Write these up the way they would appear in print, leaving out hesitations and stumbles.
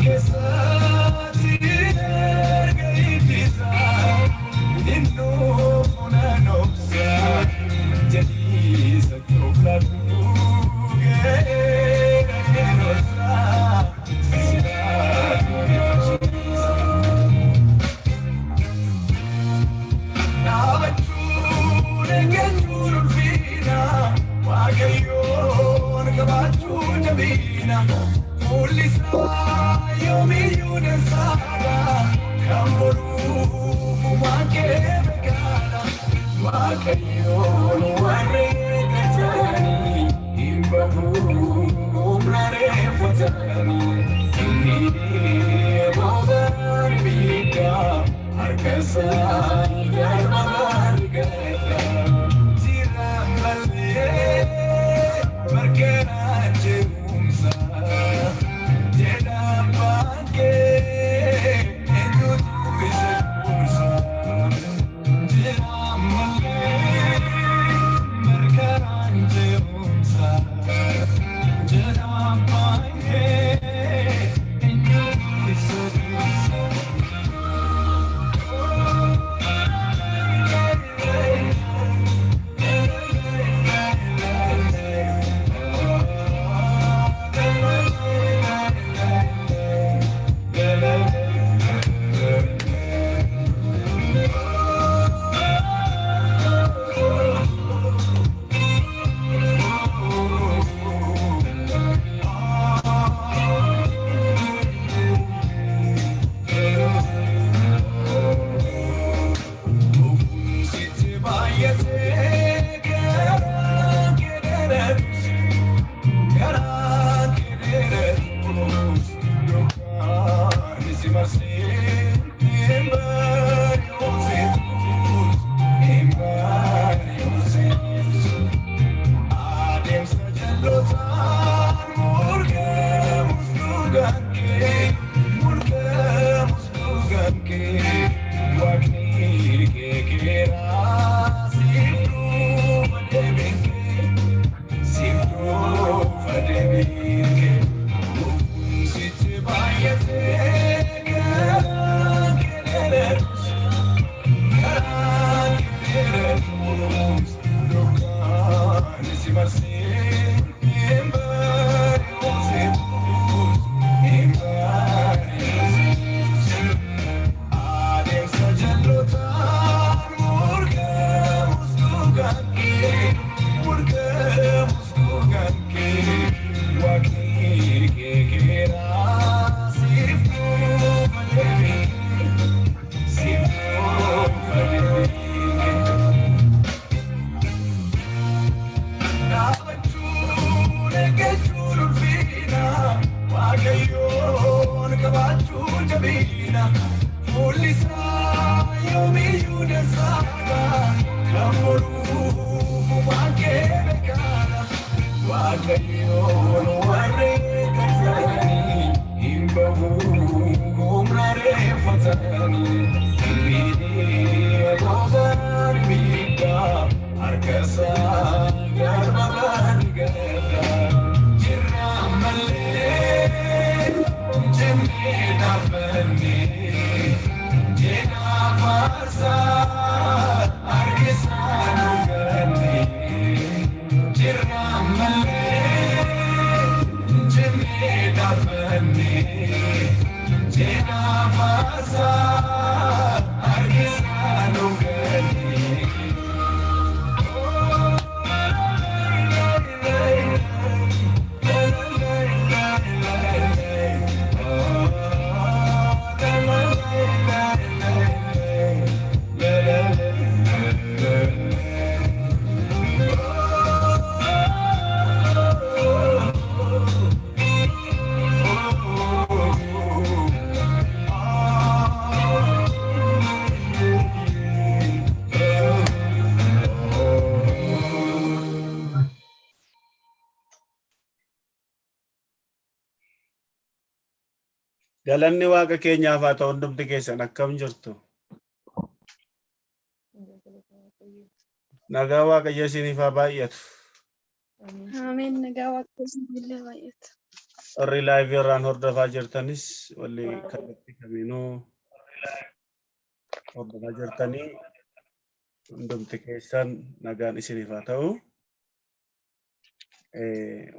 Harka isaatiin erga ittisa, innuu funan obsa, jedhiisa tofladhu ga'eera yeroosaa silaatu rifachiisa. Dhaabachuun eeggachuun ulfina, Waaqayyoon qabaachuu jabina, fuulli isaa yoomiyyuu dansaadha, kan boruuf uumaan kee beekaadha. Waaqayyoon warri eeggatanii hin bahu humna reeffatanii, inni boobaan ibiddaa harka isaa garba margata. Jira malee barkana jeumsa jedha bankee eenyutu isa dursa? Jira malee barkana jeumsa jedha bankee eenyutu isa dursa? Sitti baay'atee garaan kee dheeratus, garaan kee dheeratus, dukkaanni si marsee hin bari'uusitus, hin bari'uusitus. Adeemsa jallotaan murgeemus dhugaan kee, murgeemus dhugaan kee, Waaqni kee keeraa siif dhufa deebiin kee, siif dhufa deebiin kee. Sitti baay'atee garaan kee dheeratus, garaan kee dheeratus, dukkaanni si marsee hin bari'uusitus, hin bari'uusitus. Adeemsa jallotaan murgeemus dhugaan kee, murgeemus dhugaan kee, Waaqni kee keeraa siif dhufa deebiin kee, siif dhufa deebiin kee. Dhaabachuun eeggachuun ulfina, Waaqayyoon qabaachuu jabina, fuulli isaa yoomiyyuu dansaadha, kan boruuf uumaan kee beekaadha. Waaqayyoon warri eeggatanii hin bahu humna reeffatanii, inni boobaan ibiddaa harka isaa garba margata. Jirra malee jennee dhaabbannee jedha faarsaa harki isaa nu ganne. Jirra malee jennee dhaabbannee jedha faarsaa harki isaa nu ganne. Galanni Waaqa keenyaaf haa ta'u. Hundumti keessan akkam jirtu? Nagaa Waaqayyo isiniif haa baay'atu. Ameen. Nagaa Waaqayyo isinillee baay'atu. Warri live irraan hordofaa jirtanis walli kallattii kamiinuu hordofaa jirtanii hundumti keessan nagaan isiniif haa ta'u.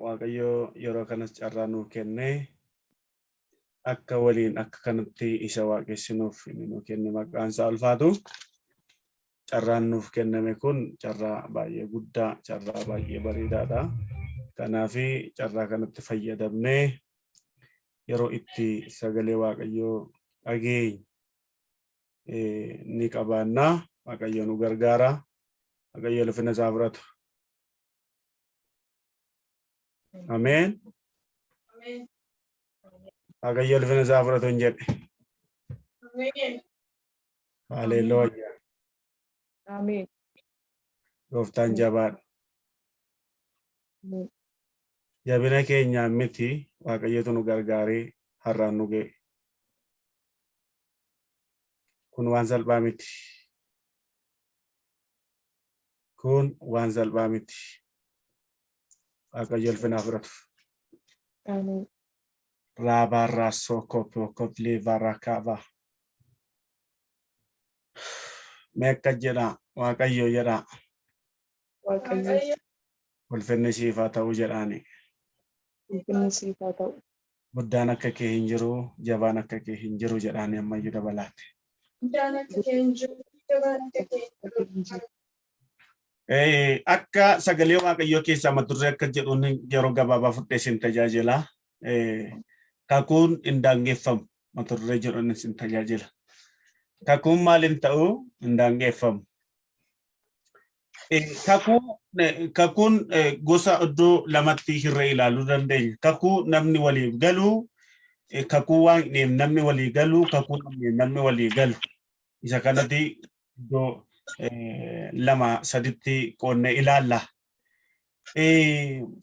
Waaqayyo yeroo kanas carraa nuu kennee akka waliin akka kanatti isa waaqessinuuf inni nuu kenne maqaan isaa ulfaatu. Carraan nuuf kenname kun carraa baay'ee guddaa, carraa baay'ee bareedaadha. Kanaaf carraa kanatti fayyadamnee yeroo itti sagalee Waaqayyoo dhageenyu ni qabaanna. Waaqayyo nu gargaara. Waaqayyo ulfina isaa fudhatu. Ameen. Waaqayyo ulfina isaa fudhatu hin jedhe. Haleluuyaa. Ameen. Gooftaan jabaadha. Jabina keenyaan miti, Waaqayyotu nu gargaaree har'aan nu ga'e. Kun waan salphaa miti. Kun waan salphaa miti. Waaqayyo ulfina fudhatu. Ameen. Raabaarraa sookopoo koplee kaaba. Mee akka jedha, Waaqayyo jedha. Waaqayyo. Ulfinni siif haa ta'u jedhaani. Ulfinni siif haa ta'u. Guddaan akka kee hin jiru, jabaan akka kee hin jiru jedhaani ammayyuu dabalaate. Guddaan akka kee hin jiru, jabaan akka kee hin jiru. Akka sagalee Waaqayyoo keessaa mata duree akka jedhuun yeroo gabaabaa fudhee isin tajaajila. Kakuun hin daangeffamu mata duree jedhuun isin tajaajila. Kakuun maaliin ta'u hin daangeffamu. Kakuun gosa iddoo lamatti hirree ilaaluu dandeenya. Kakuu namni waliif galu, kakuu waaqniif namni walii galu, kakuu namni walii galu. Isa kanatti iddoo lama saditti qoonnee ilaalla.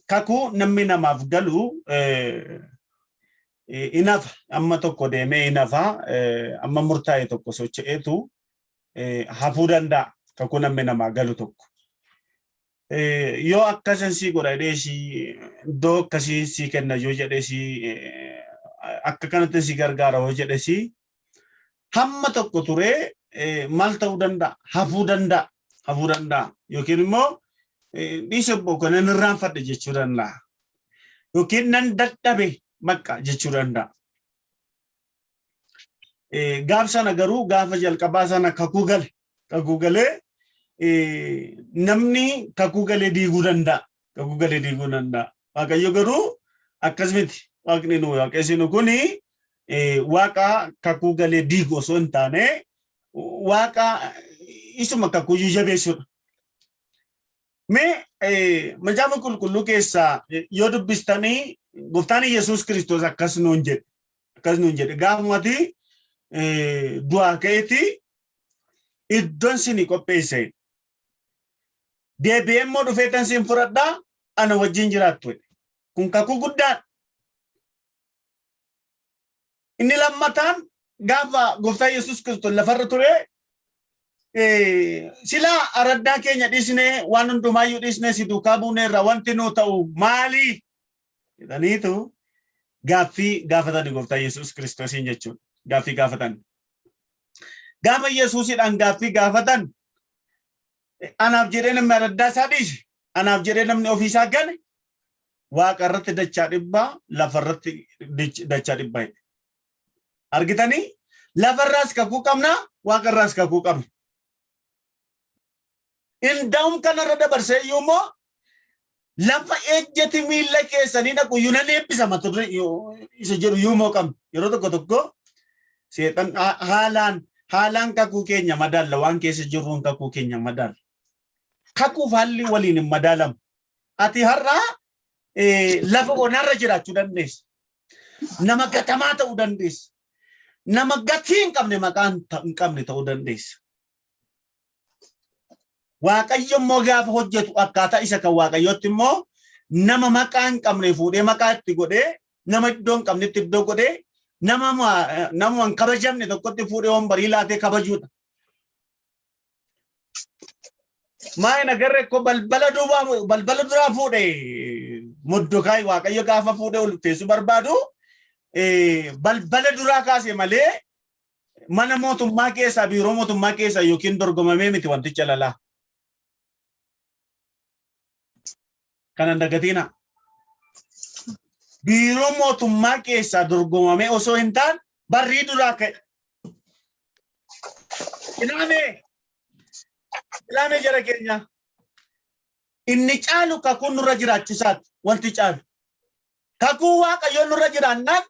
Kakuu namni namaaf galu inafa amma tokko deemee inafa amma murtaa'e tokko socho'eetu hafuu danda'a kakuu namni namaa galu tokko. Yoo akkasan sii godha jedhee sii iddoo akkasii sii kenna yoo jedhee sii akka kanatti sii gargaara yoo jedhe sii hamma tokko turee maal ta'uu danda'a? Hafuu danda'a. Hafuu danda'a. Yookiin immoo dhiisa obbo kana nan irraanfadhe jechuu danda'a. Yookiin nan dadhabe bakka jechuu danda'a. Gaaf sana garuu gaafa jalqabaa sana kakuu gale. Kakuu galee namni kakuu galee diiguu danda'a. Kakuu galee diiguu danda'a. Waaqayyo garuu akkas miti. Waaqni nu waaqessinu kuni waaqa kakuu galee diigu osoo hin taane waaqa isuma kakuuyyuu jabeessudha. Mee Macaafa Qulqulluu keessaa yoo dubbistanii Gooftaan Yesuus Kiristoos akkas nuun jedhe. Akkas nuun jedhe gaafumati du'aa ka'eeti iddoon sinii qopheesse. Deebi'ee immoo dhufee tan siin fudhadhaa, ana wajjin jiraattu. Kun kakuu guddaadha. Inni lammataan gaafa Gooftaa Yesuus Kiristoos lafarra ture, silaa araddaa keenya dhiisnee, waan hundumaayyuu dhiisnee si duukaa buuneerra, wanti nuu ta'u maali jedhaniitu gaaffii gaafatani Gooftaa Yesuus Kiristoosiin jechuudha. Gaaffii gaafatan. Gaafa Yesuusidhaan gaaffii gaafatan, anaaf jedhee namni araddaa isaa dhiise, anaaf jedhee namni ofii isaa gane, waaqa irratti dachaa dhibbaa, lafa irratti dachaa dhibbaa jedhe. Argitanii, lafarraas kakuu qabna, waaqa irraas kakuu qabna. Indaa'um kanarra dabarsee iyyuu immoo lafa ejjeti miilla keessanii dhaqu iyyuu nan eebbisa mata duree isa jedhu iyyuu immoo qabna. Yeroo tokko tokko seexan haalaan haalaan kakuu keenya madaalla, waan keessa jirruun kakuu keenya madaalla. Kakuuf haalli waliin hin madaalamu. Ati har'a lafa onarra jiraachuu dandeessa. Nama gatamaa ta'uu dandeessa. Nama gatii hin qabne, maqaa hin qabne ta'uu dandeessa. Waaqayyo immoo gaafa hojjetu akkaataa isa kan Waaqayyootti immoo nama maqaa hin qabne fuudhee maqaa itti godhee, nama iddoo hin qabnetti iddoo godhee, nama nama hin kabajamne tokkotti fuudhee wambarii laatee kabajuudha. Maa hin agarre ko balbala duubaa balbala duraa fuudhe Mordokaayi Waaqayyo gaafa fuudhee ulfeessuu barbaadu balbala duraa kaase malee mana mootummaa keessaa biiroo mootummaa keessaa yookiin dorgomamee miti wanticha lalaa. Kana hin dagatiina. Biiroo mootummaa keessaa dorgomamee osoo hin taane barrii duraa ka'e. Ilaamee ilaamee jara keenya. Inni caalu kakuun nurra jiraachuusaati wanti caalu. Kakuu Waaqayyoo nurra jiraannaan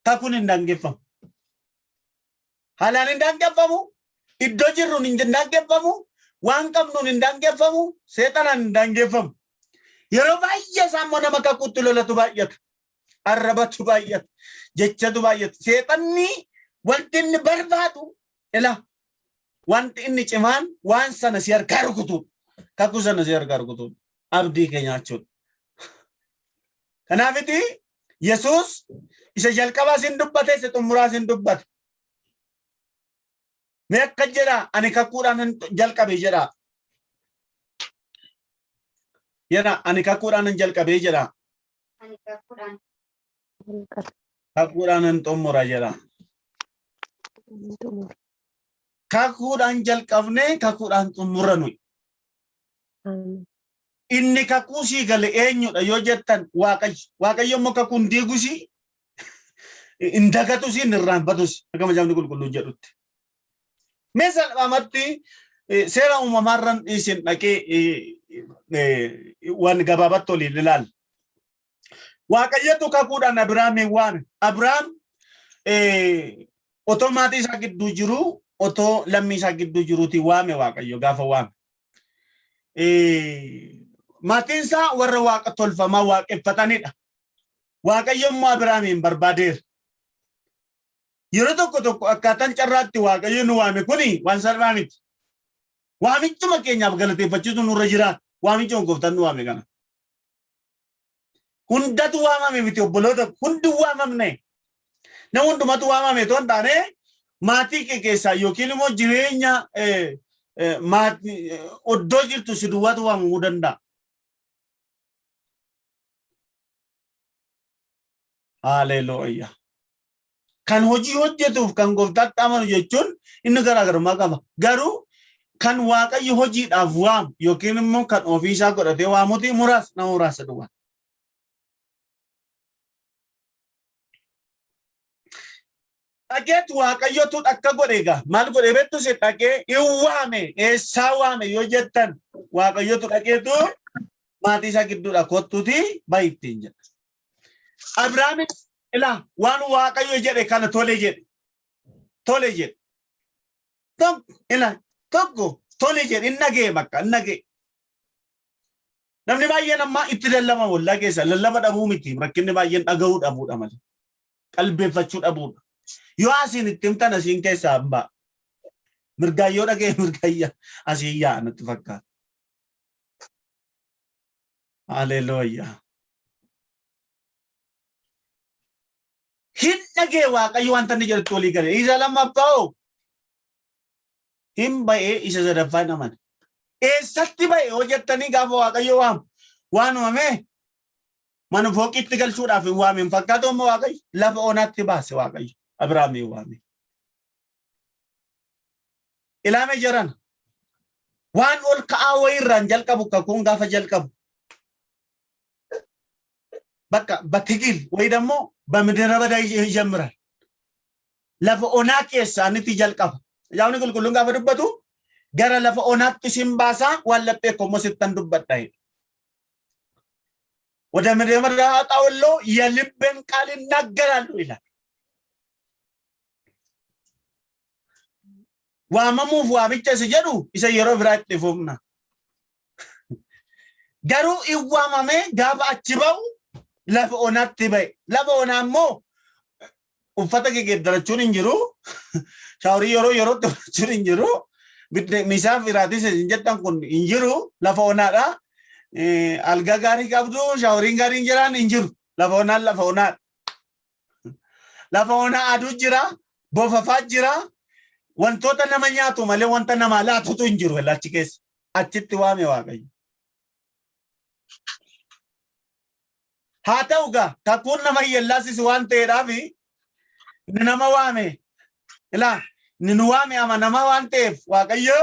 kakuun hin daangeffamu. Haalaan hin daangeffamu, iddoo jirruun hin daangeffamu, waan qabnuun hin daangeffamu, seexanaan hin daangeffamu. Yeroo baay'ee isaa immoo nama kakuutti lolatu baay'ata. Arrabatu baay'ata. Jechatu baay'ata. Seexanni wanti inni barbaadu ila wanti inni cimaan waan sana si harkaa rukutuudha. Kakuu sana si harkaa rukutuudha. Abdii kee nyaachuudha. Kanaafiti Yesuus isa jalqabaa sin dubbate isa xumuraa sin dubbate. Mee akka jedha ani kakuudhaan hin jalqabe jedha. Jedha ani kakuudhaan hin jalqabe jedha. Ani kakuudhaan Jalqabe. Kakuudhaan hin xumura jedha. Hin xumura. Kakuudhaan jalqabnee kakuudhaan xumurra nuyi. Ameen. Inni kakuu sii gale eenyudha yoo jettan Waaqayyo. Waaqayyo immoo kakuu hin diigusi, hin dagatusi, hin irraanfatus akka macaafni qulqulluun jedhutti. Mee salphaamatti seera uumamaarran isin dhaqee waan gabaabatti waliin ilaalla. Waaqayyotu kakuudhaan Abiraamiin waame. Abiraam otoo maatii isaa gidduu jiruu otoo lammii isaa gidduu jiruuti waame Waaqayyo gaafa waame. Maatiin isaa warra waaqa tolfamaa waaqeffatanidha. Waaqayyo immoo Abiraamiin barbaadeera. Yeroo tokko tokko akkaataan carraatti Waaqayyo nu waame kuni waan salphaa miti. Waamichuma keenyaaf galateeffachuutu nurra jiraata. Waamichuma gooftaan nu waame kana. Hundatu waamame miti obboloota hundi waamamne. Nama hundumatu waamame otoo hin taane maatii kee keessaa yookiin immoo jireenya maatii oddoo jirtu si duwwaatu waamamuu danda'a. Haleluuyaa. Kan hojii hojjetuuf kan gooftaatti amanu jechuun inni garaagarummaa qaba. Garuu kan Waaqayyo hojiidhaaf waamu yookiin immoo kan ofii isaa godhatee waamuti muraasa nama muraasa duwwaa. Dhaqeetu Waaqayyotu akka godhe egaa maal godhe beektu si dhaqee hin waame eessaa waame yoo jettan Waaqayyotu dhaqeetu maatii isaa gidduudha kottuuti bahi ittiin jedha. Abrahaamis ilaa waan Waaqayyo jedhe kana tole jedhe. Tole jedhe. Tokko ilaa tokko tole jedhe hin dhagee bakka hin dhagee. Namni baay'een ammaa itti lallaba wallaa keessa lallaba dhabuu miti rakkinni baay'een dhaga'uu dhabuudha malee. Qalbeeffachuu dhabuudha. Yoo asiin itti himtan asiin keessaa hin ba'a. Mirgaan yoo dhaga'e mirgaan asiin yaa'a natti fakkaata. Haleluuyaa. Hin dhagee Waaqayyo wanta inni jedhutti walii gale. Isa lammaffaa hoo? Hin ba'ee isa sadaffaa hin amane. Eessatti ba'e hoo jettanii gaafa Waaqayyo waamu waan uumame mana fooqitti galchuudhaaf hin waame hin fakkaatu amma Waaqayyo lafa onaatti baase Waaqayyo Abiraamiin waame. Ilaame jiran waan ol ka'aa wayiirraan jalqabu kakuun gaafa jalqabu bakka በትግል ወይ ደግሞ በምድረ በዳ ይጀምራል። Lafa onaa keessaanitti jalqaba. Yaawni qulqulluun gaafa dubbatu gara lafa onaatti sin baasaa waan laphee koo immoo sittan dubbadha jedhe. ወደ ምድረ በዳ አወጣዋለሁ የልቤን ቃል እናገራለሁ ይላል። Waamamuuf waamicha isa jedhu isa yeroo biraa itti fufna. Garuu in waamamee gaafa achi ba'u lafa onaatti ba'e. Lafa onaa immoo uffata gegeeddarachuun hin jiru. Shaaworii yeroo yerootti fudhachuun hin jiru. Misaa fi iraatis isin jettan kun hin jiru. Lafa onaadha. Algaa gaarii qabdu shaaworiin gaariin jiraan hin jiru. Lafa onaan lafa onaadha. Lafa onaa aduu jira. Bofafaa jira. Wantoota nama nyaatu malee wanta namaa laatutu hin jiru achi keessa. Achitti waame Waaqayyo. Haa ta'u gaa kakuun nama hin yellaasisu waan ta'eedhaaf inni nama waame ilaa inni nu waame amanamaa waan ta'eef Waaqayyo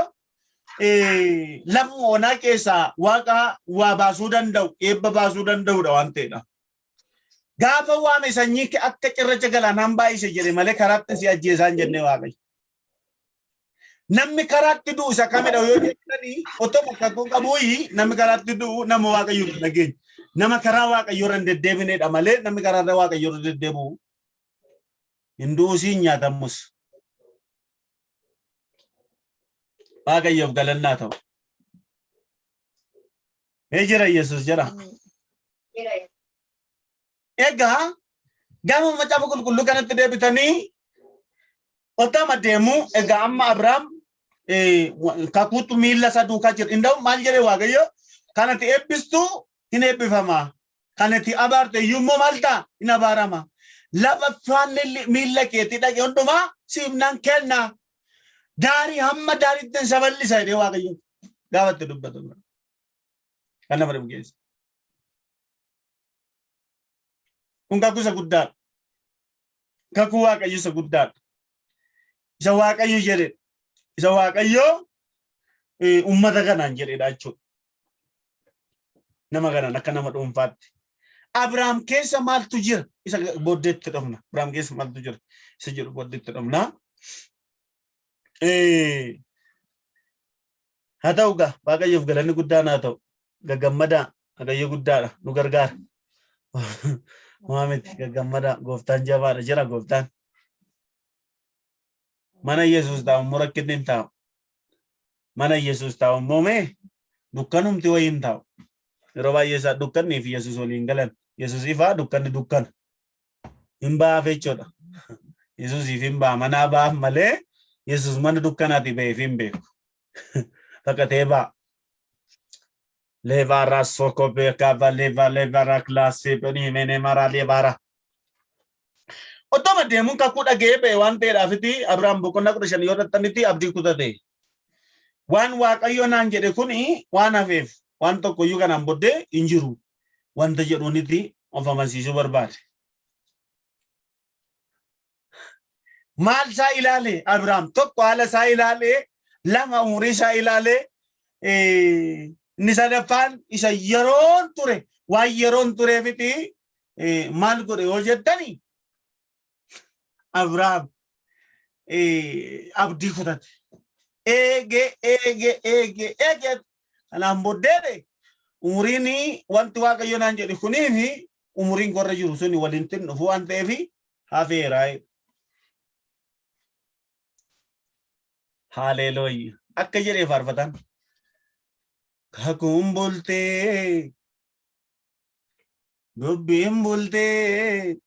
lafuma onaa keessaa waaqa waa baasuu danda'u eebba baasuu danda'udha waan ta'eedha. Gaafa waame sanyii kee akka cirracha galaanaan baay'ise jedhe malee karaatti si ajjeesaa hin jenne Waaqayyo. Namni karaatti du'u isa kamidha yoo jettanii otoo kakuu qabuuyi namni karaatti du'u nama Waaqayyo hin dhageenye. Nama karaa Waaqayyo irra hin deddeebinedha malee namni karaa irra Waaqayyo irra deddeebi'u hin du'us hin nyaatamus. Waaqayyoof galannaa ta'u. Mee jira Yesuus jira. Jira. Egaa gama macaafa qulqulluu kanatti deebitanii otama deemuu egaa amma Abiraam kakuutu miilla isaa duukaa jira. Inda'u maal jedhee Waaqayyo kanati eebbistu hin eebbifama. Kanati abaarte iyyuu immoo maal ta'a hin abaarama. Lafa faanni miilla keetii dhaqe hundumaa siif nan kenna. Daarii hamma daariitti hin sabal'isa jedhee Waaqayyo gaafatti dubbatu. Kan nama dhibu keessa. Kun kakuu isa guddaadha. Kakuu Waaqayyo isa guddaadha. Isa Waaqayyo jedhe. Isa Waaqayyo uummata kanaan jedhedha jechuudha. Nama kanaan akka nama dhuunfaatti. Abiraam keessa maaltu jira? Isa booddeetti dhufna. Abiraam keessa maaltu jira? Isa jedhu booddeetti dhufna. Haa ta'u gaa Waaqayyoof galanni guddaan haa ta'u. Gagammadaa Waaqayyo guddaadha nu gargaara. Homaa miti gagammadaa gooftaan jabaadha jira gooftaan. Mana Yesuus taa'u immoo rakkinni hin taa'u. Mana Yesuus taa'u immoo mee dukkanumti wayii hin taa'u. Yeroo baay'ee isaa dukkannii fi Yesuus waliin galan. Yesuus ifaa dukkanni dukkana. Hin ba'aaf jechuudha. Yesuusiif hin ba'a manaa ba'aaf malee Yesuus mana dukkanaati ba'eef hin beeku. Baqatee ba'a. Leevara soko beekava leeva leevara kilaasii banii mene mara leevara. Otoma deemuun kakuu dhaga'ee ba'e waan ta'eedhaafiti Abiraam boqonnaa 15 yoo dhaxxanitti abdii kutate. Waan Waaqayyo naan jedhe kuni waan hafeef waan tokko iyyuu kanaan booddee hin jiru wanta jedhuuniti of amansiisuu barbaade. Maal isaa ilaale Abiraam tokko haala isaa ilaale lama umurii isaa ilaale inni sadaffaan isa yeroon ture waan yeroon tureefiti maal godhe yoo jettani Abiraam abdii kutate. Eege eege eege eege kanaan booddee umuriin wanti Waaqayyo naan jedhe kunii fi umuriin korra jiru suni walitti hin dhufu waan ta'eef hafeera. Haaleelooyya. Akka jedhee faarfatan. Kakuun bultee dubbiin bultee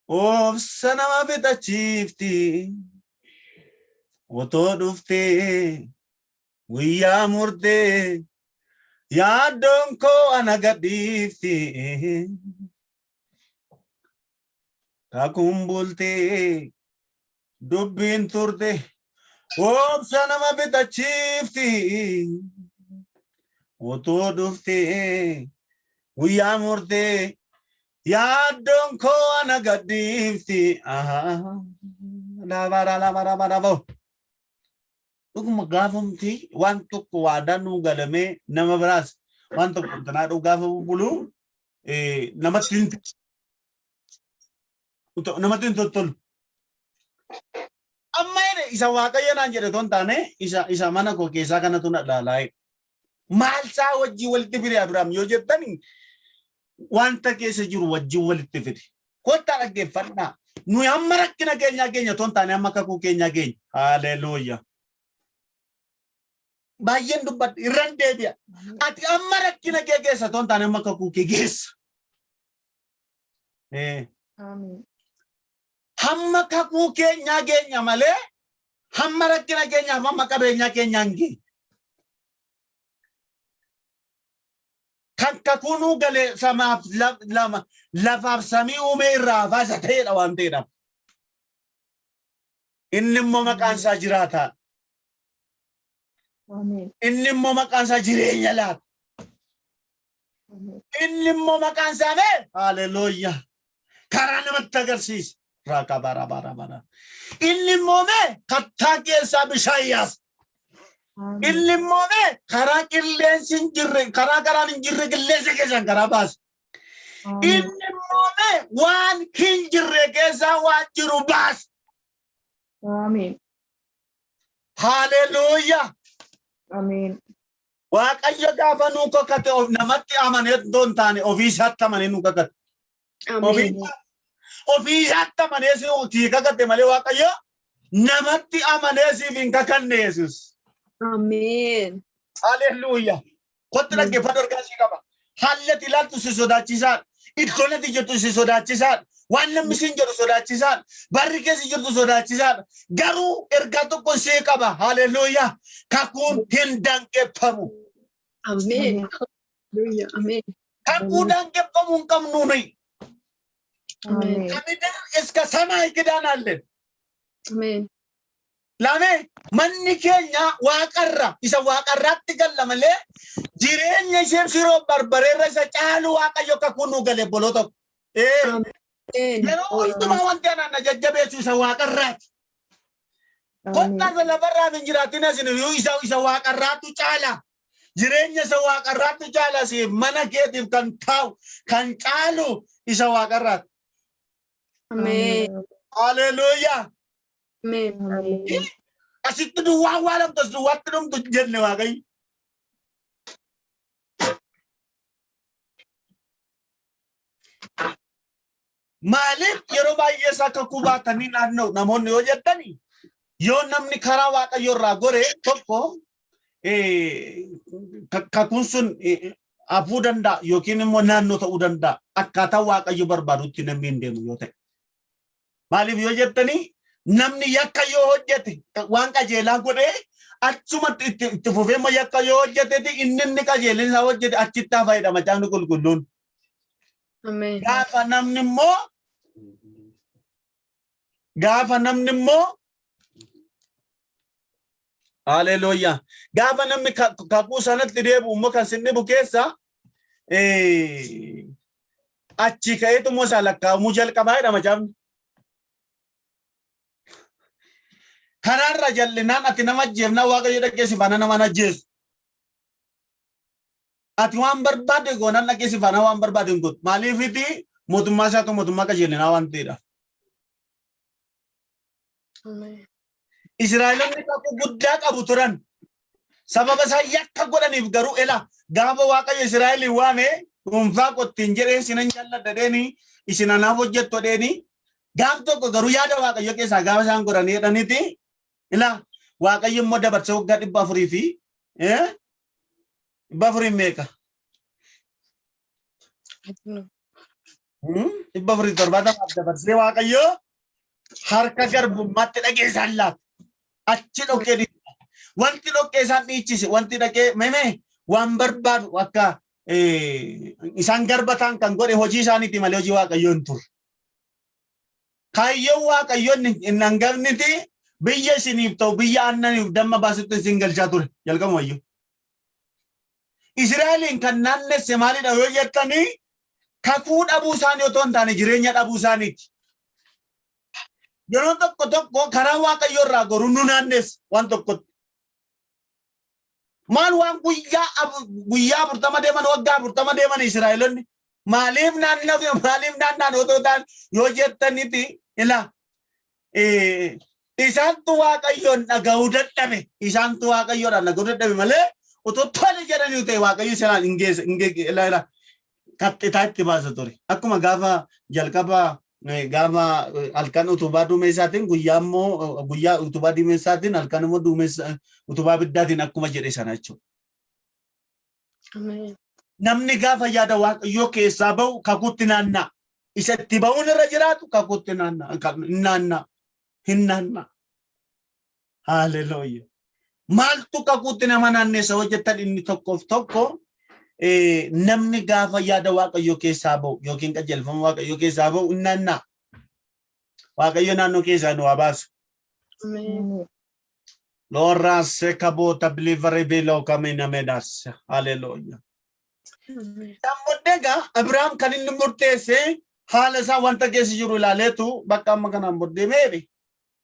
obsa nama fixachiifti otoo dhuftee guyyaa murtee yaaddoon koo ana gadhiifti kakuun bultee dubbiin turte obsa nama fixachiifti otoo dhuftee guyyaa murtee yaaddoon koo ana gadhiifti. Laabara laabara laabara. Dhuguma gaafumti waan tokko waadaa nuu galamee nama biraas waan tokko tanaa dhuu gaafa bulu namatti hin namatti hin tottolu. Amma jedhe isa Waaqayyo naan jedhe otoo hin taane isa mana koo keessaa kanatu na dhaalaa jedhe. Maal isaa wajjin walitti fide Abiraam yoo jettani wanta keessa jiru wajjin walitti fide. Kottaa dhaggeeffadhaa. Nuyi hamma rakkina keenyaa keenya otoo hin taane hamma kakuu keenyaa keenya. Haleluuyaa. Baay'een dubbadha irran deebi'a. Ati amma rakkina kee keessa otoo hin taane hamma kakuu kee keessa. Ameen. Hamma kakuu keenyaa geenya malee hamma rakkina keenyaaf hamma qabeenyaa keenyaa hin geenye. Kan kakuu nuu galee samaaf lama lafaaf samii uumee irraa hafaa isa ta'edha waan ta'edhaaf. Inni immoo maqaan isaa jiraataa. Ameen. Inni immoo maqaan isaa jireenya laata. Ameen. Inni immoo maqaan isaa mee? Haleluuyaa. Karaa namatti agarsiisa. Raaka bara bara bara. Inni immoo mee kattaa keessaa bishaan yaasa. Ameen. Inni immoo mee karaa qilleensi hin jirre, karaa karaan hin jirre qilleensa keessaan karaa baasa. Ameen. Inni immoo mee waan hin jirre keessaa waan jiru baasa. Ameen. Haleluuyaa. Ameen. Waaqayyo gaafa nuu kakate of namatti amanee otoo hin taane ofii isaatti amanee nuu kakate. Ameen. Ofii isaatti amanee si kakate malee Waaqayyo namatti amanee siif hin kakanne Yesuus. Ameen. Haleluuyaa. Kottu dhaggeeffadhu, ergaa sii qaba. Haalli ati ilaaltu si sodaachisaadha. Iddoon ati jirtu si sodaachisaadha. Waan namni siin jedhu sodaachisaadha. Barri keessa jirtu sodaachisaadha. Garuu ergaa tokko sii qaba. Haleluuyaa. Kakuun hin daangeffamu. Ameen. Haleluuyaa. Ameen. Kakuu daangeffamuu hin qabnu nuyi. Ameen. ከምድር እስከ ሰማይ ኪዳን አለን። Ameen. Lame manni keenya waaqarra, isa waaqarraatti galla malee jireenya ishee shiroo barbareerra isa caalu Waaqayyo kakuu nuu gale boloo tokko. Ameen. Yeroo hundumaa wanti anaan na jajjabeessu isa waaqarraati. Kottaa isa lafarraa hin jiraatin asin iyyuu isa waaqarraatu caala. Jireenya isa waaqarraatu caala, siif mana keetiif kan taa'u kan caalu isa waaqarraati. Ameen. Haleluuyaa. Ameen. Ameen. Asitti duwwaa awwaalamtu, as duwwaatti dhumtu jenne Waaqayyo. Maaliif yeroo baay'ee isaa kakuu baatanii naanna'u namoonni yoo jettani, yoo namni karaa Waaqayyo irraa gore tokko kakuun sun hafuu danda'a yookiin immoo naannoo ta'uu danda'a, akkaataa Waaqayyo barbaadutti namni hin deemu yoo ta'e. Maaliif yoo jettani, namni yakka yoo hojjete, waan qajeelaa godhee achumatti itti fufee immoo yakka yoo hojjeteti, inni qajeelina isaa hojjete achitti hafa jedha Macaafni Qulqulluun. Ameen. Gaafa namni immoo, haleluuyaa, gaafa namni kakuu sanatti deebi'u immoo kan sin dhibu keessa achi ka'eetu immoo isaa lakkaa'amuu jalqabaa jedha macaafni. Karaarra jallinaan ati nama ajjeefnaa Waaqayyo dhaqee si faana nama ajjeesu. Ati waan barbaade goonaan dhaqee si faana waan barbaade hin godhu. Maaliifiti? Mootummaa isaatu mootummaa qajeelinaa waan ta'eedha. Ameen. Israa'eloonni kakuu guddaa qabu turan. Sababa isaan yakka godhaniif garuu, ela, gaafa Waaqayyo Israa'eliin waame, dhuunfaa qottiin jedhee isinan jaalladha dheeni, isin anaaf hojjettu dheeni, gaaf tokko garuu yaada Waaqayyo keessaa gaafa isaan godhanii jedhaniiti, ila, Waaqayyo immoo dabarsee waggaa 400 fi 400 meeqa? I don't know. 470 dabarsee Waaqayyo harka garbummaatti dhaqee isaan laata. Achi dhoqqee dhiichise. Wanti dhoqqee isaan dhiichise, wanti dhaqee meme waan barbaadu akka isaan garba ta'an kan godhe hojii isaaniiti malee hojii Waaqayyoo hin turre. Kaayyoon Waaqayyoon hin hangafniti biyya isiniif ta'u, biyya aannaniif damma baasutti isin galchaa ture jalqabumayyuu. Israa'eliin kan naannesse maalidha yoo jettanii, kakuu dhabuu isaanii otoo hin taane jireenya dhabuu isaaniiti. Yeroo tokko tokko karaa Waaqayyoo irraa goruu nu naannessa waan tokkotti. Maal waan guyyaa 40 deeman, waggaa 40 deeman Israa'eloonni maaliif naannoo, maaliif naannaan otoo ta'an yoo jettaniiti, ila, isaantu Waaqayyoon dhaga'uu dadhabe, isaantu Waaqayyoodhaan dhaga'uu dadhabe malee otoo tole jedhanii ta'e Waaqayyo isaan hin geessa hin geesse, ila, ila, qaxxitaa itti baasa ture. Akkuma gaafa jalqaba gaafa halkan utubaa duumessaatiin, guyyaa immoo guyyaa utubaa duumessaatiin, halkan immoo duumessa utubaa abiddaatiin akkuma jedhe sana jechuudha. Ameen. Namni gaafa yaada Waaqayyoo keessaa ba'u kakuutti naanna'a. Isa itti ba'uun irra jiraatu kakuutti naanna'a. Hin naanna'a. Hin naanna'a. Haaleluyyaa. Maaltu kakuutti nama naanneessa hojjetan? Inni tokkoof tokko namni gaafa yaada Waaqayyoo keessaa ba'u yookiin qajeelfama Waaqayyoo keessaa ba'u hin naanna'a. Waaqayyo naannoo keessaa nu haa baasu. Ameen. Lorra se kabota believer below kamina medas. Hallelujah. Isaan booddee egaa Abiraam kan inni murteesse haala isaa wanta keessa jiru ilaaleetu bakka amma kanaan booddee meedhe.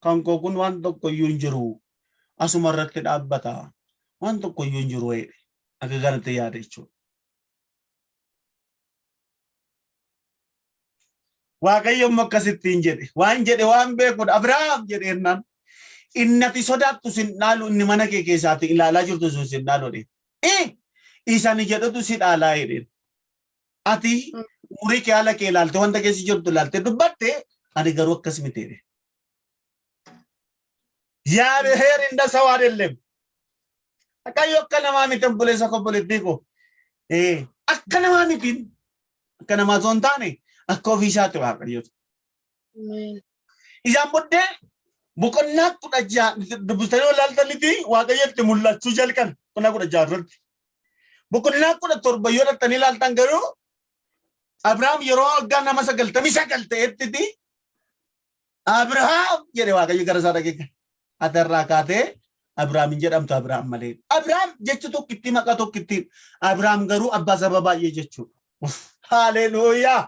Kan koo kun waan tokko iyyuu hin jiru. Asuma irratti dhaabbata. Waan tokko iyyuu hin jiru jedhe. Akka kanatti yaada jechuudha. Waaqayyo immoo akkasittiin jedhe. Waan jedhe waan beekudha. Abiraam jedheennaan. Inni ati sodaattu sin dhaalu inni mana kee keessaati ilaalaa jirtu sun sin dhaalu jedheen. Ee isa ani jedhutu si dhaalaa jedheen. Ati umurii kee haala kee ilaalte wanta keessa jirtu ilaalte dubbatte ani garuu akkas miti jedhe. Yaabheer inda saw አይደለም. Waaqayyo akka namaa miti obboleessa koo obboleettii koo. Ee akka namaa miti akka namaa osoo hin taane akka ofii isaati Waaqayyotu. Isaan booddee boqonnaa 16 dubbistanii yoo ilaaltanitti Waaqayyo itti mul'achuu jalqabe boqonnaa 16 irratti. Boqonnaa 17 yoo dhaqxanii ilaaltan garuu Abrahaam yeroo waggaa nama 99 ta'etti Abrahaam jedhe Waaqayyo gara isaa dhaqee ati irraa kaatee Abrahaam hin jedhamtu Abrahaam malee. Abrahaam jechi tokkittii maqaa tokkittii Abrahaam garuu abbaa saba baay'ee jechuudha. Haleluuyaa.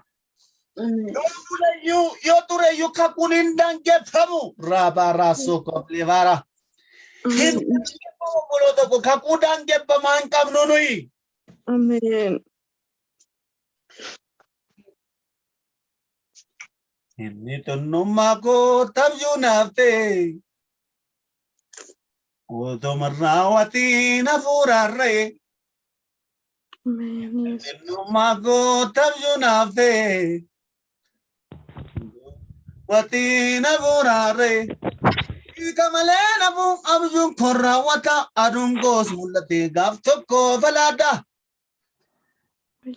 Yoo buleyyuu yoo tureyyuu kakuun hin daangeffamu. Raabaa raasoo kofleebaara. Hin daangeffamu obboloota koo kakuu daangeffamaa hin qabnu nuyi. Ameen. Inni xinnummaa koo tabjuu naaf ta'e. Otuma raawwatiin hafuuraan ra'e. Ameen. Yesuus. Xinnummaa koo tabjuu naaf ta'e. Watiin hafuuraan ra'e. Hiika malee nafuun abjuun kun raawwata aduun koos mul'ate gaaf tokko falaadha.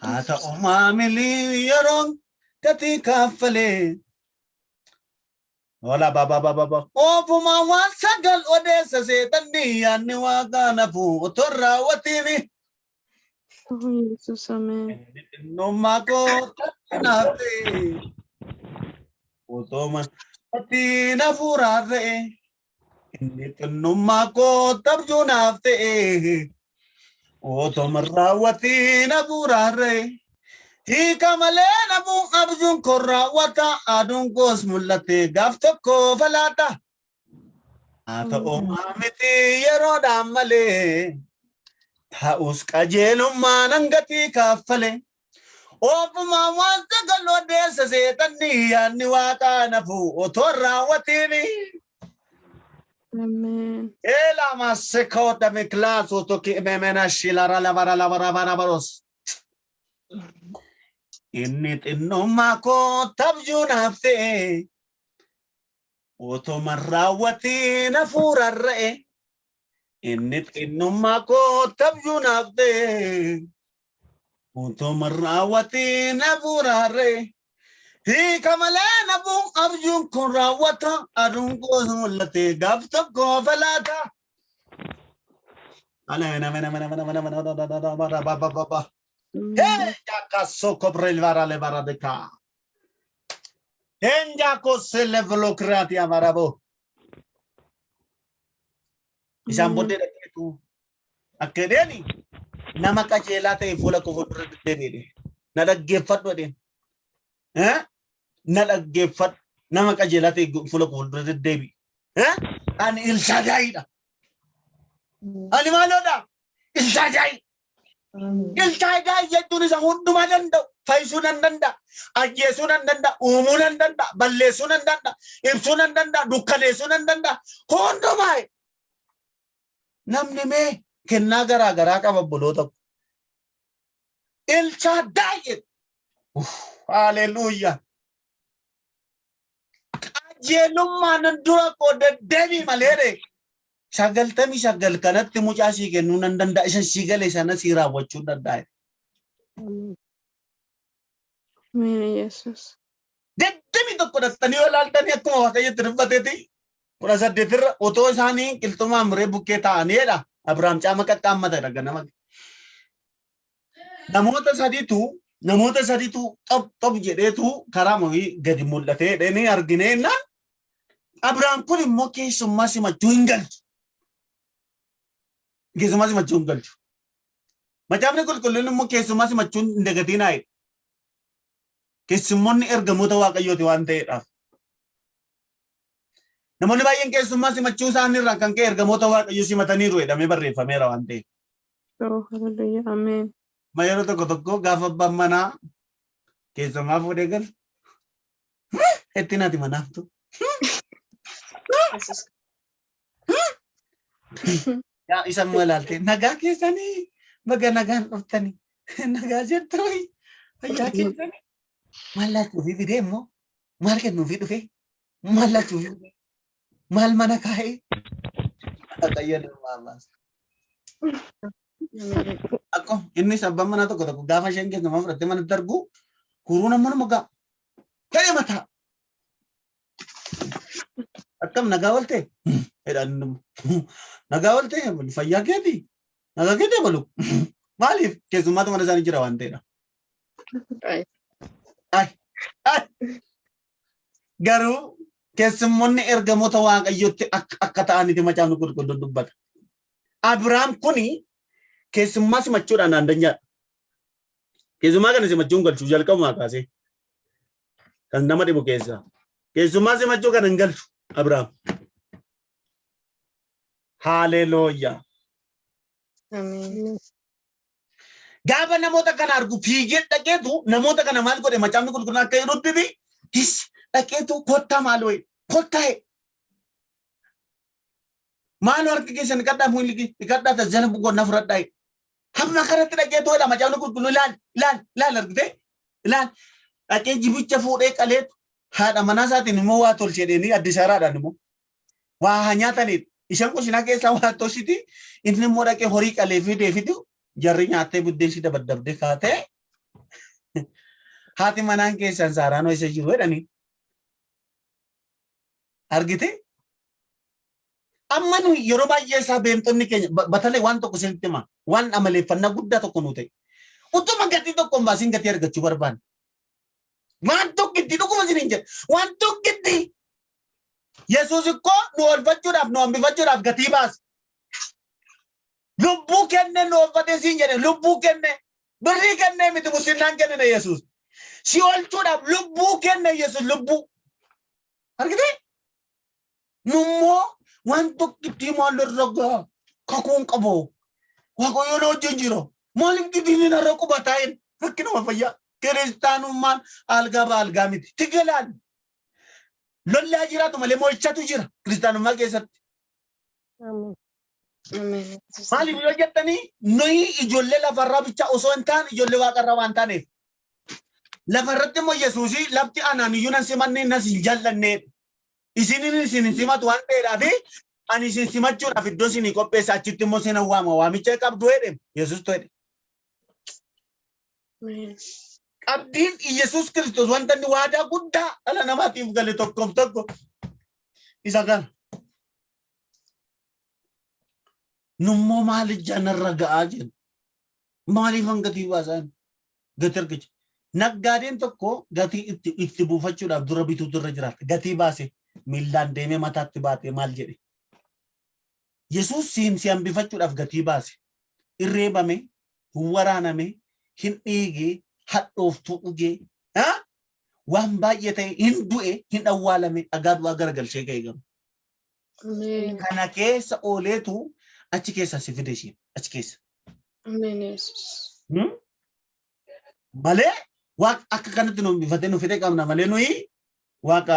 Haa ta'u maamilii yeroon gatii kaaffalee. Ola baba baba ba. Ofuma waan sagal odeessa seexanni yaadni waaqaa nafu otoo hin raawwatiini. Oh, Yesuus. Ameen. Xinnummaa koo naaf ta'e. Otoo ati nafuuraa ta'e. Inni xinnummaa koo tabjuu naaf ta'e. Otoo raawwatiin hafuuraa ta'e. Hiika malee nafuun abjuun koo raawwata aduun koos mul'ate gaaf tokko falaata. Haa ta'u miti yeroodhaan malee ta'us qajeelummaan hangatii kaaffale. Ofumaa waan sagal odeessa seexanni yaadni waaqaa nafu otoo hin raawwatiini. Ameen. Elama sekota miklaso toki memena shilara lavara lavara vara baros. Inni xinnummaa koo tabjuu naaf ta'e otuma raawwatiin hafuuraan ra'e. Inni xinnummaa koo tabjuu naaf ta'e otuma raawwatiin hafuuraan ra'e. Hiika malee nafuun abjuun kun raawwata aduun koos mul'ate gaaf tokko falaata. Isaan booddee dhaqeetu akka jedheeni nama qajeelaa ta'e fuula koo fuuldura deddeebi'e. Na dhaggeeffadhu jedheen. Na dhaggeeffadhu nama qajeelaa ta'e fuula koo fuuldura deddeebi'e. Ani Ilshaadaayiidha. Ani maaloodha? Ilshaadaayi. Ilshaadaay jechuun isa hundumaa danda'u. Fayyisuu nan danda'a. Ajjeesuu nan danda'a. Uumuu nan danda'a. Balleessuu nan danda'a. Ibsuu nan danda'a. Dukkaneessuu nan danda'a. Hundumaa. Namni mee kennaa garaa garaa qaba obboloota ko. Ilshaadaay jedhu. Haleluuyaa. Qajeelummaan dura koo deddeebii malee dee. 99 kanatti mucaa sii kennuu nan danda'a. Isa sii gale sana sii raawwachuu hin danda'a. Ameen Yesuus. 21 dhattanii yoo ilaaltanii akkuma Waaqayyotti dubbateeti 18 irra otoo isaanii qilxumaa muree bukkee taa'aniidha. Abiraam caama qaxxaammatedha ganama. Namoota sadiitu xob xob jedheetu karaa wayii gadi mul'atee jedhanii argineenna. Abiraam kun immoo keessummaa simachuu hin galchu. Keessummaa simachuu hin galchu. Macaafni qulqulluun immoo keessummaa simachuun hin dagatinaa jedha. Keessummoonni ergamoota Waaqayyooti waan ta'eedhaaf. Namoonni baay'een keessummaa simachuu isaanii irraa kan ka'e ergamoota Waaqayyoo simataniiru jedhamee barreeffameera waan ta'eef. Oh, hallelujah. Ameen. Ma yeroo tokko tokko gaafa abbaan manaa keessummaa fuudhee galu itti nati manaaftu. Yesus. Yaa isa immoo ilaalte nagaa keessanii baga nagaan dhuftanii nagaa jettu fayyaa keessanii maal laachuufii fidee immoo maal kennuufii dhufee maal laachuufii dhufee maal mana kaa'ee Waaqayyo namaa baasa. Ameen. Akkuma innis abbaan manaa tokko tokko gaafa isheen keessumaa fudhattee manatti argu huruun amma nama ga'a. Ka'ee mataa. Akkam nagaa oolte? Jedhaan inni immoo. Nagaa oolte fayyaa keeti? Nagaa keeti ebalu? Maaliif keessummaatu mana isaanii jira waan ta'eedha. Ay. Ay, ay. Garuu keessummoonni ergamoota Waaqayyootti akka ta'anitti macaafni qulqulluun dubbata. Abiraam kuni keessummaa simachuudhaan aandanyaadha. Keessummaa kana simachuun galchu jalqabumaa kaasee. Kan nama dhibu keessaa. Keessummaa simachuu kana hin galchu Abiraam. Haaleelooyyaa. Ameen. Gaafa namoota kana argu fiigee dhaqeetu namoota kana maal godhe macaafni qulqulluun akka jedhutti his dhaqeetu kottaa maaloo kottaa maaloo harka keessan dhiqadhaa fuulli dhiqadhaa tajaajila boqonnaa fudhadhaa. Hamma kanatti dhaqee toodha macaafni qulqulluu ilaal ilaal ilaal argite ilaal dhaqee jibicha fuudhee qaleetu haadha manaa isaatiin immoo waa tolche jedheenii addi saaraadhaan immoo waa haa nyaataniidha. Isheen kushinaa keessaa waa tolchiti inni immoo dhaqee horii qalee fidee fidu jarri nyaattee buddeen ishii dabaddabdee kaatee haati manaan keessan saaraan isa jiru jedhanii. Argite? Amma nu yeroo baay'ee isaa beemtonni keenya batalee waan tokko isinitti hima. Waan amaleeffannaa guddaa tokko nu ta'e. Utuma gatii tokko hin baasiin gatii argachuu barbaanna. Waan tokkitti dhuguma isiniin jedha. Waan tokkitti Yesuus ikkoo nu oolfachuudhaaf nu hambifachuudhaaf gatii baase. Lubbuu kenne nu oolfatee siin jedhe lubbuu kenne birrii kennee miti musinnaan kennine Yesuus. Si oolchuudhaaf lubbuu kenne Yesuus lubbuu. Argitee? Nummoo waan tokkittii maal irra ga'a kakuun qabu. Waaqayyo na wajjin jira. Maaliif gidiin narra qubataa hin rakkinuma fayyaa. Kiristaanummaan algaa ba algaa miti. Tigilaan lollaa jiraatu malee mo'ichatu jira kiristaanummaa keessatti. Ameen. Ameen. Maaliif yoo jettanii nuyi ijoollee lafarraa bicha osoo hin taane ijoollee waaqarraa waan taaneef. Lafarratti immoo Yesuusii lafti anaan iyyuu nan simanne nas hin jaallanne. Isinin isin hin simatu waan ta'eedhaaf ani isin simachuudhaaf iddoo isinii qopheessa achitti immoo isin waama waamicha qabdu jedhe Yesuus jedhe. Ameen. Qabdiin Yesuus Kiristoos wanta inni waadaa guddaa dhala namaatiif gale tokkoof tokko isa kana. Nummoo maal ijaan irra ga'aa jenna? Maaliif hangatii baasaa? Gatii argacha. Naggaadeen tokko gatii itti buufachuudhaaf dura bituutu irra jiraata. Gatii baase miillaan deemee mataatti baatee maal jedhe? Yesuus siin si hambifachuudhaaf gatii baase. Irreebame, hin waraaname, hin dhiige, hadhooftuu dhugee, waan baay'ee ta'e hin du'e, hin awwaalame, dhagaa du'aa garagalchee ka'e garuu. Ameen. Kana keessa ooleetu achi keessa si fide isheen achi keessa. Ameen Yesuus. Malee waaqa akka kanatti nu bifatee nu fide qabna malee nuyi waaqa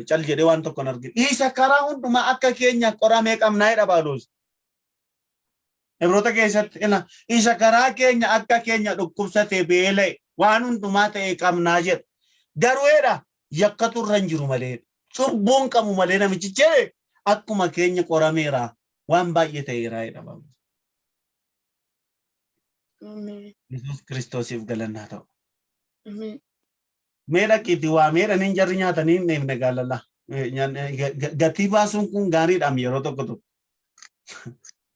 cal jedhee waan tokko hin arginu. Isa karaa hundumaa akka keenya qoramee qabnaa jedha Phaawulos. Ibroota keessatti ila isa karaa keenya akka keenya dhukkubsate beela'e waan hundumaa ta'e qabnaa jedha. Garuu jedha yakkatu irra hin jiru malee cubbuun qabu malee namichichi akkuma keenya qorameera waan baay'ee ta'eera jedha Phaawulos. Ameen. Yesuus Kiristoosiif galannaa ta'u. Ameen. Mee dhaqiitii waa meedhaniin jarri nyaatanii hin dheefne gaalala. Gatii baasuun kun gaariidhaam yeroo tokko tokko.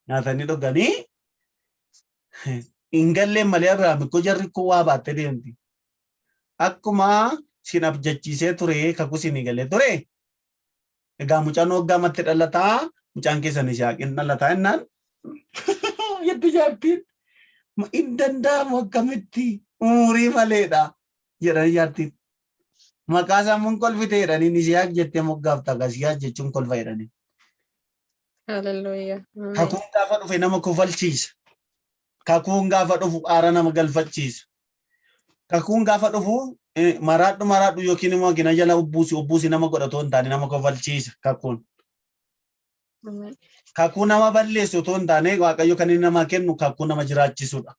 Nyaatanii dhuganii hin galleen malee Abrahaam ikkoo jarri ikkoo waa baattee deemti. Akkuma sin abjachiisee ture kakuu sinii galee ture. Egaa mucaan waggaa matti dhalataa mucaan keessan Yisihaaqin dhalataa jennaan. Yaddu jaartiin. Hin danda'amu akkamitti umurii maleedha jedhanii jaartiin. Maqaa isaa mun kolfite jedhanii Yisihaaq jettee moggaafta Yisihaaq jechuun kolfa jedhanii. Hallelujah. Ameen. Kakuun gaafa dhufe nama kofalchiisa. Kakuun gaafa dhufu aara nama galfachiisa. Kakuun gaafa dhufu maraadhu maraadhu yookiin immoo gina jala ubbuusi ubbuusi nama godha otoo hin taane nama kofalchiisa kakuun. Ameen. Kakuu nama balleessu otoo hin taane Waaqayyo kan inni namaa kennu kakuu nama jiraachisudha.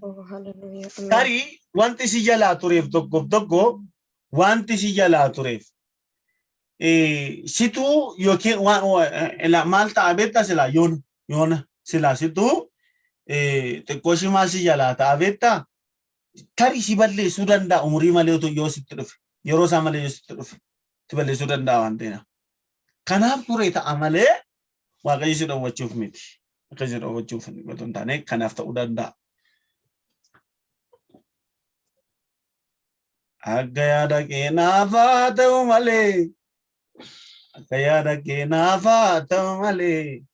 Oh, hallelujah. Ameen. Tarii wanti si jalaa tureef tokkoof tokko wanti si jalaa tureef situu yookiin waan maal ta'a beektaa silaa yoona yoona silaa situu xiqqoo ishii maal si jalaa ta'a beektaa tarii si balleessuu danda'a umurii malee otoo yoo sitti dhufe yeroo isaa malee yoo sitti dhufe si balleessuu danda'a waan ta'eef. Kanaaf ture ta'a malee Waaqayyo si dhowwachuuf miti. Akka si dhowwachuuf otoo hin taane kanaaf ta'uu danda'a. Akka yaada kee naaf haa ta'u malee akka yaada kee naaf haa ta'u malee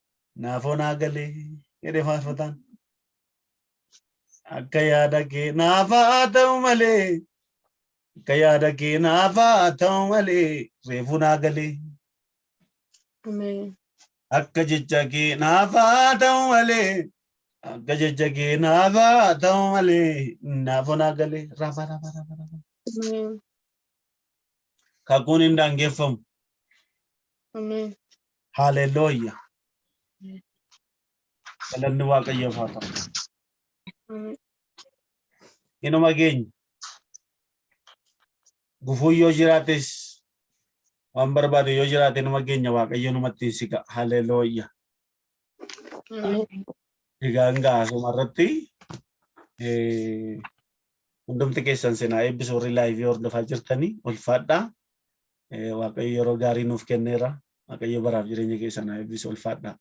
naafoo naa galee jedhee faarfataan. Akka yaada kee naaf haa ta'u malee akka yaada kee naaf haa ta'u malee reefuu naa galee. Ameen. Akka jecha kee naaf haa ta'u malee akka jecha kee naaf haa ta'u malee naafoo naa galee rafa rafa rafa rafa. Ameen. Kakuun hin daangeffamu. Ameen. Haalelooyya. Galanni Waaqayyoof haa ta'u. Ameen. Inuma geenya. Gufuun yoo jiraates waan barbaadu yoo jiraate numa geenya Waaqayyo numatti siqa. Haleluuya. Ameen. Egaa hanga asuma irratti hundumti keessan seenaa eebbisu warri laayivii hordofaa jirtanii ulfaadhaa. Waaqayyo yeroo gaarii nuuf kenneera. Waaqayyo baraaf jireenya keessan haa eebbisu ulfaadhaa.